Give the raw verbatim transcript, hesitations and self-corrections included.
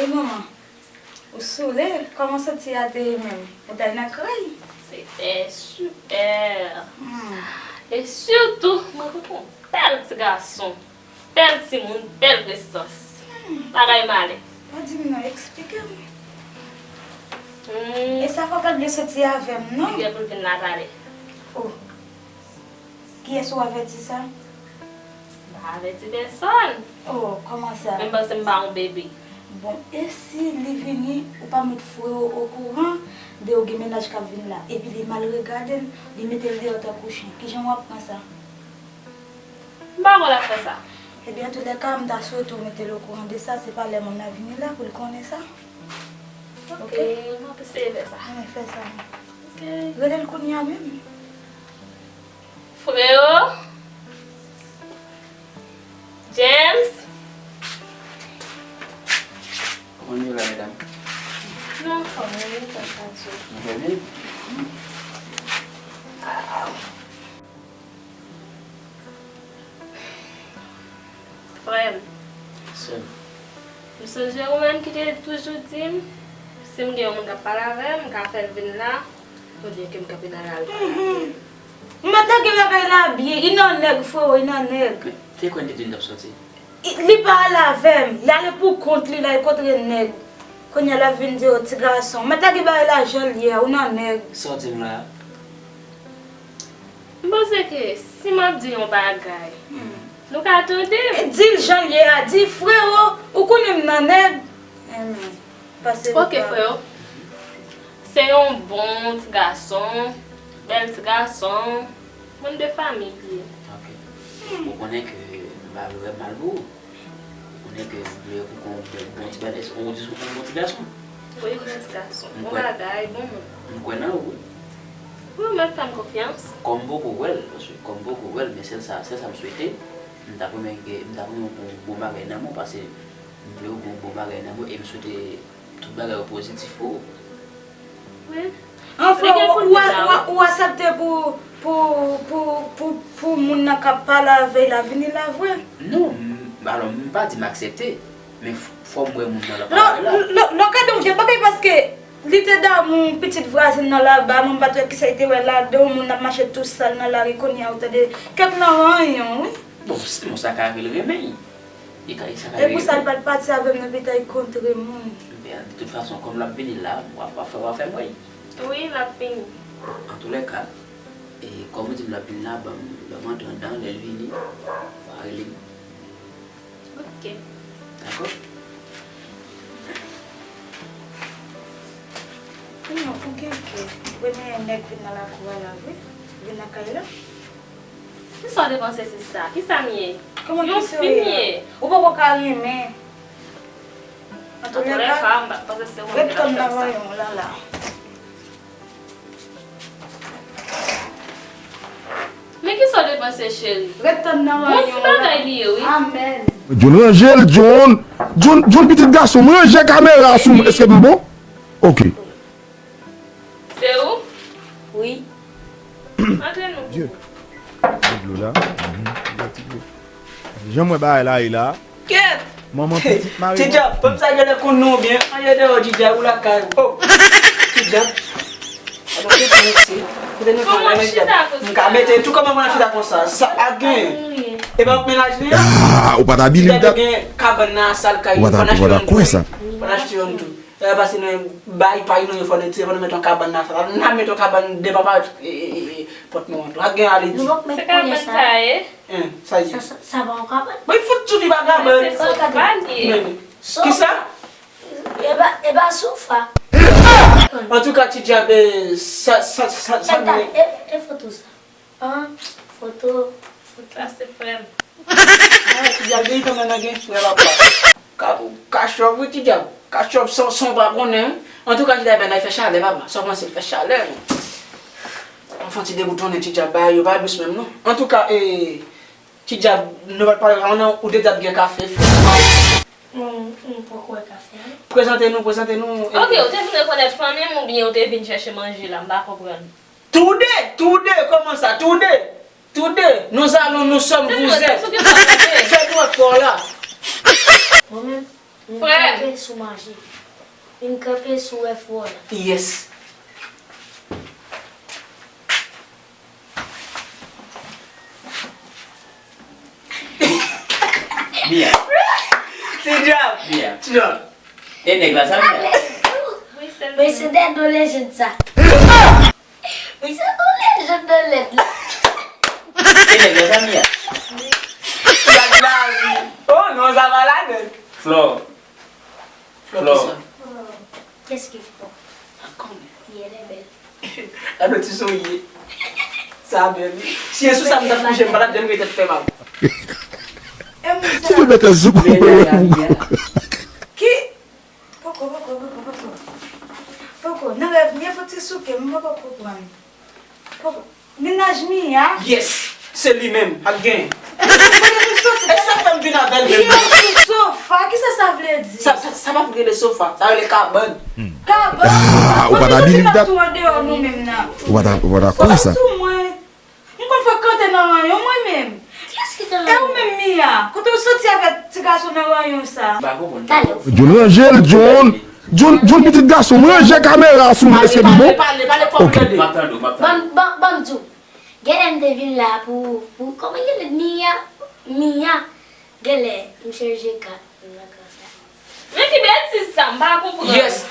Manman, ou soule? Kòman soti a te ye menm? Ou t al nan kay? Se tè sipè. Hmm. E sitou, mwen kontre yon bèl ti gason. Bèl timoun, bèl prezans. Hmm. Bagay malè. Pa di m non, eksplike m. Hmm. E sa fò w pa t vle soti avè m non. Li gen pou l vin la talè. Oh. Kiyès ou avèti sa? M pa avèti pèsòn. Oh, kòman sa? Men m panse m pa yon bebe. Bon, e si li vini, ou pa met fre w okouran de ou gen mennaj k ap vin la, epi li mal regade l, li mete l deyò tankou chen, kijan w ap pran sa? M pa kwè l ap fè sa. Ebyen, antoulèka, m ta swete w mete l okouran de sa, se pa lè moun nan vini la pou l konnen sa. Ok, m ap eseye fè sa. Anben, fè sa. Ok. Rele l kounye a menm. Freo, James. Kòman nou ye la, medam? Nou anfòm wi, wi, Papa Dye. Nou fè byen? Frè m. Sè m. M sonje ou menm ki te toujou di m, si m gen yon moun k ap pale avè m, m ka fè l vin la, oubyen ke m kanpe nan lari pale avè l. M pa t lage bagay la byen, li nan nèg, freo, li nan nèg. Men, te kwè n te di n t ap soti? Li pa al avè m, li ale pou kont li, l al kontre nèg. Kounye a l ap vin di, o, ti gason. M pa t lage bagay la jan l ye a, ou nan nèg. Sa w di m la a? M panse ke si m ap di yon bagay, hmm, nou ka tande m. Di l jan l ye a, di, freo, ou konnen m nan nèg. Enben, pase. Ok, freo. Se yon bon ti gason, bèl ti gason, moun de fanmi l ye. Ok. Ou konnen ke m pa vle wè mal pou ou. Ou konnen ke m vle pou kon bon, bon ti bagay, ou di sou kon bon ti gason. Wi, bon ti gason. Bon bagay, bon moun. M kwè nan ou, wi. Wi, ou mèt fè m konfyans. Kòm m poko wè l, paske kòm m poko wè l, men sèl sa, sèl sa m swete, m t ap renmen gen, m t ap renmen pou bon bagay nan men w, paske m vle w gen yon bon bagay nan men w, e m swete tout bagay yo pozitif pou ou. Wi. Anfen, ou, ou, ou, ou aksepte pou, pou, pou, pou, pou moun nan k ap pale avè l la vini la vre? Non, m, alò, m pa di m aksepte, men f-, fò m wè moun nan l ap pale avè l la. Lò, lò, lò, gade yon jan bagay, paske li te damou pitit vwazen nan laba, mwen m pa t wè kisa li te wè ladan, yon moun ap mache tou sal nan lari, kounye a ou tande kèk nan ranyon, wi. Bon, si, bon, sa ka rive l renmen. Li ka, sa ka rive. E pou sa l pa t pati avè m nan pita l kontre moun. Men, de tout fason, kòm l ap vini la, w a, w a fè, w a fè m wè l. Wi, l ap vini. Antoulèka, e, kòm ou di m l ap vini la, ban m, ban m antre anndan, lè l vini, w a rele m. Ok. Dakò? Non, ou gen kè. Renmen nèg vin nan lakou a la, wi. Vin nan kay la. Kisa w te panse sista? Kisa m ye? Kòman kisa w ye? Yon fi m ye. Ou poko ka renmen. Antoulèka, m pa t panse se ou menm ki t ap fè m sa. Ret tann nan ranyon w la la. Men kisa w te panse, cheri? Ret tann nan ranyon w la. Bon ti bagay li ye, wi. Amèn. John, ranje l, John. John, John, pitit gason m, ranje kamera sou mwen. Èske m bon? Ok. Se ou? Wi. Antre nou. Dye. Ti dlo la. Mhm. Ti dlo. Jan m wè bagay la ye la. Kèt! Manman pitit mari. Ti Djab, pèp sa genlè konn nou byen. An ye deyò Ti Djab ou lakay ou. Oh! Ti Djab. Alò, kote nou se? Kote nou pale, men Ti Djab? M ka mete tou kòman mwen chita konsa. Sa a gen. E pa mennaj li an? Ah, ou pa t abilim dat. Ti Djab gen kabann nan sal kay li. Ou pa t, ou pa t kwè sa. Fò n achte youn tou. Sa va pase nan bay pa nou, fò nou tire, fò nou mete yon kabann nan sal. N a mete yon kabann de papa, e, e, e, e, pòt nou an tou. A gen ale di. Nou pap met koulye sa. Se kabann sa ye? Hein, sa ye. Sa, sa, sa pa yon kabann. Mwen fout sou fi vagabon. Men se sofa li ye. Men, kisa? E pa, e pa sofa. Antouka, Ti Djab, e, sa, sa, sa, sa, e, e, e foto sa. An, foto, foto. Sa se frè m. Ah, Ti Djab, depi kòman nan gen frè papa. Ka, ka chòv wi, Ti Djab. Ka chòv san, san w pa konnen. Antouka, Ti Djab, bagay fè chalè, papa. Sa w panse l fè chalè, wi. Anfen, ti deboutonnen, Ti Djab, bagay yo pa dous menm, non. Antouka, e, Ti Djab, nou pa t pale, ou te di ap gen kafe, frè. M, m poko wè kafe a, non. Prezante nou, prezante nou, e. Ok, ou te vin rekonèt fanmi m oubyen ou te vin chèche manje la, m pa konprann. Toude, toude, kòman sa, toude? Toude, nous allons, nous sommes, vous êtes. Fè dwat fò la. Ou menm, Vin kanpe sou manje. Vin kanpe sou wè fò la. Yes. Mia. Ti djòb. Mia. Ti djòb. E nèg la sa Mia. Mesye, dèdo lejand sa. Mesye, dèdo lejand nan lèd la. E nèg la sa Mia. Gad lavi. Oh non, sa va la nèt. Flò. Flò. Flò. Kiyès ki Flò? Li bèl. Gade ti souri. Sa bèl wi. Si e sou sa m t ap kouche, m pa t ap janm rete fè mal. E moun sa. Ti pou mete zouk. Ki? Poko, poko, poko, poko. Poko, nan rèv, mwen fò ti souke, m poko konprann. Poko. Mennaj Mia? Yes, se li menm, ak gen. E sa k fè m vin avè l menm. Li sou sofa, kisa sa vle di? Sa, sa, sa pa vle rele sofa, sa rele kabann. Kabann? Ah, ou pa ta bini dat. Tou andeyò nou menm nan. Ou pa ta, ou pa ta kwè sa. Sou mwen. M konn frekante nan ranyon mwen menm. Kiyès ki te nan ranyon? E ou menm Mia, kote w soti avèk ti gason nan ranyon sa? John ranje l, John. John, John pitit gason, m ranje kamera sou mwen, èske li bon? Pale, pale, pale, fò m tande. M ap tande w, m ap tande w. Ban m, ban, ban m di w. Genlè m te vin la pou, pou, kòman genlè Mia, Mia, genlè m chanje ka. Men ki betiz sa, m pa konprann. Yes.